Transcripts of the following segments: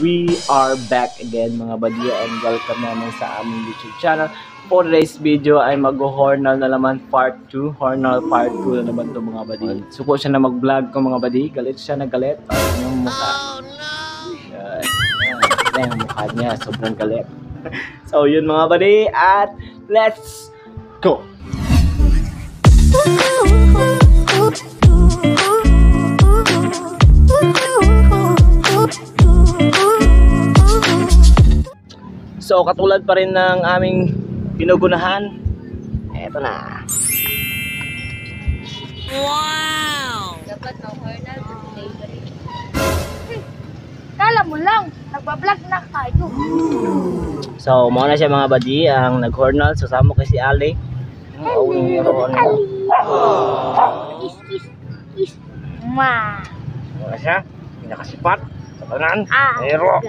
We are back again, mga buddy, and welcome naman sa aming YouTube channel. For today's video ay mag-hornal na naman, part 2. Hornal part 2 na naman to, mga buddy. Suko siya na mag-vlog ko, mga buddy. Galit siya na galit. Ay, yung mukha. Yan. Yan. Yan yung mukha niya. Sobrang galit. So yun, mga buddy, at let's go! So katulad pa rin ng aming pinugunahan, eto na. Wow! Dapat no hornal to delivery. Kala mo lang, nagbablog na kayo. So mao na siya, mga buddy, ang nag-hornal. So samo kay si Ali. Hello, Ali. Kiss, kiss, kiss. Ma. Mao na siya, pinakasipat sa tanan. Ah. Pero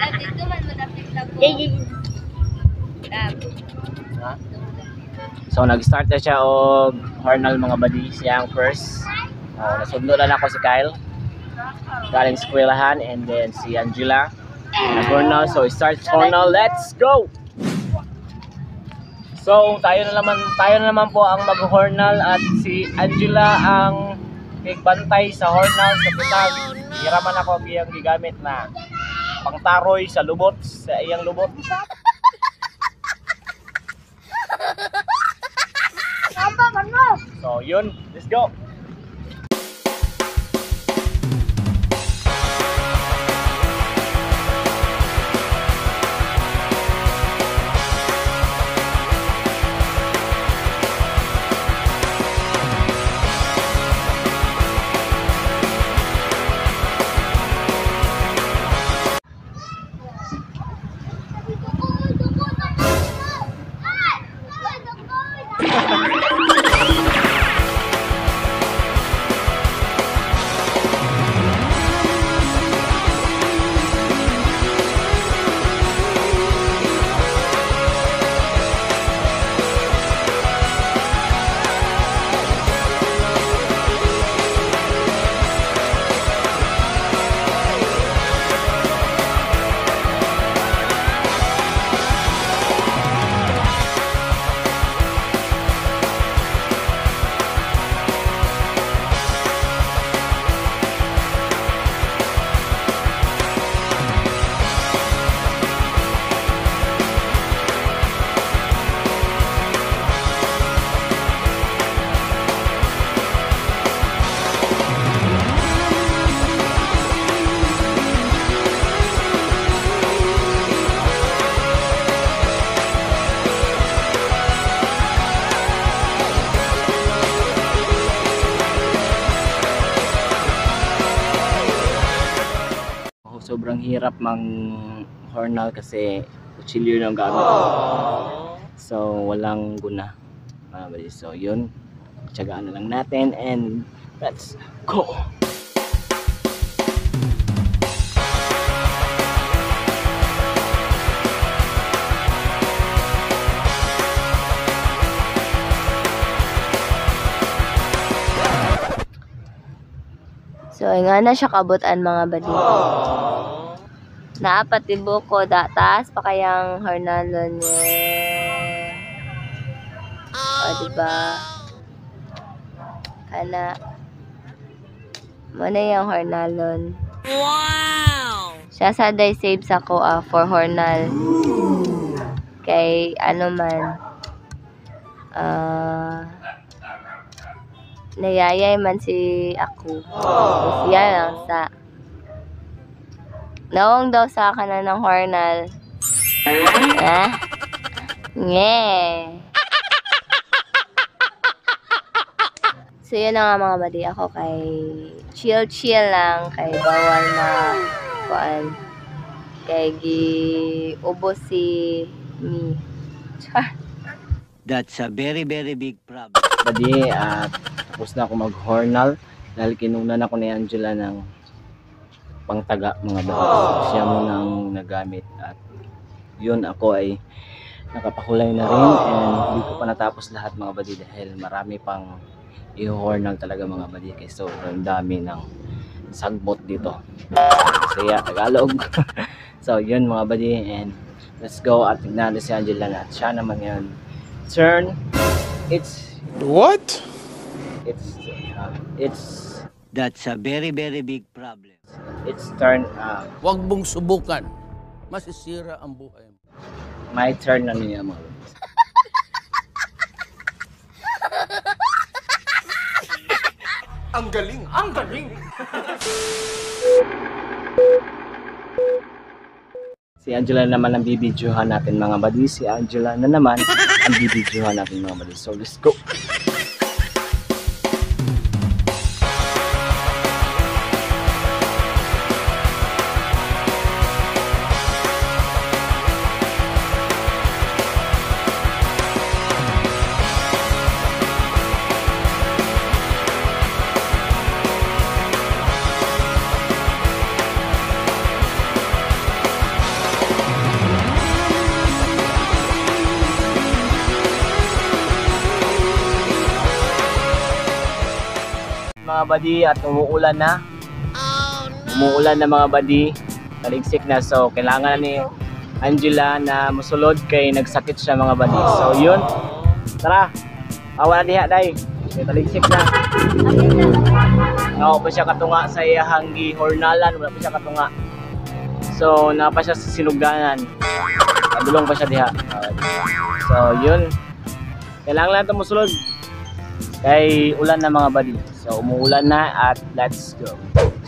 Ah, dito man malapit na po. Yay, yay, Dab. So nag-start na siya og hornal, mga buddy, siya ang first. Nasundot na ako si Kyle. Galing eskwelahan, and then si Angela. Nag-hornal, so start hornal, let's go! So tayo na naman po ang mag-hornal at si Angela ang nagbantay sa hornal sa bitag. Hiraman ako ang iyang gigamit na pangtaroy sa lubot, sa iyang lubot. Tama man mo. So yun, let's go! Sobrang hirap mang hornal kasi kutsilyo na ang gamit. So walang guna, mga buddy. So yun, tiyagaan na lang natin and let's go! So, ay nga na siya kabutan, mga buddy. Naapat ko da taas pa kayang hornalon niya. O, diba? Kana. Muna yung hornalon. Wow! Siya sa day save sa ko for hornal. Kay ano man. Nayayay man si ako. So, siya lang sa naong daw sa kanan ng hornal. Ah? Nge. So yun na nga, mga buddy, ako kay chill chill lang kay bawal na kuan kay gi ubos si me. Char. That's a very, very big problem. Buddy, at tapos na ako mag-hornal dahil kinunan ako ni Angela ng pangtaga, mga buddy. So, siya muna ang nagamit at yun, ako ay nakapakulay na rin and hindi ko pa natapos lahat, mga buddy, dahil marami pang i-hornal talaga, mga buddy, kasi sobrang dami ng sagbot dito. Bisaya, Tagalog. So yun, mga buddy, and let's go at tignan natin si Angela na at siya naman ngayon. Turn, it's, What? it's That's a very, very big problem. It's turn, Huwag mong subukan. Masisira ang buhay mo. My turn na niya, mga buddy. Ang galing! Ang galing! Si Angela naman ang bibidyohan natin, mga buddy. Si Angela na naman ang bibidyohan natin, mga buddy. So let's go! Mga buddy, at umuulan na. Umuulan na, mga buddy. Taligsik na, so kailangan ni Angela na musulod kay nagsakit siya, mga buddy. So yun. Tara. Awa na diha day. Kay taligsik na. Ako pa siya katunga sa iyahang gihornalan, wala pa siya katunga. So naa pa siya sa sinuganan. Padulong pa siya diha. So yun. Kailangan lang ito musulod. Kay ulan na, mga buddy. So umuulan na at let's go.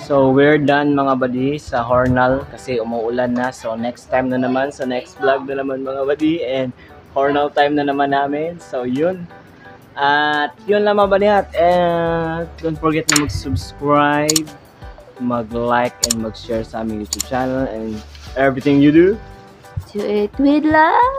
So we're done, mga buddy, sa hornal kasi umuulan na. So next time na naman, sa next vlog na naman, mga buddy, and hornal time na naman namin. So yun. At yun lang, mga buddy, at and don't forget na mag-subscribe, mag-like and mag-share sa aming YouTube channel and everything you do. Do it with love.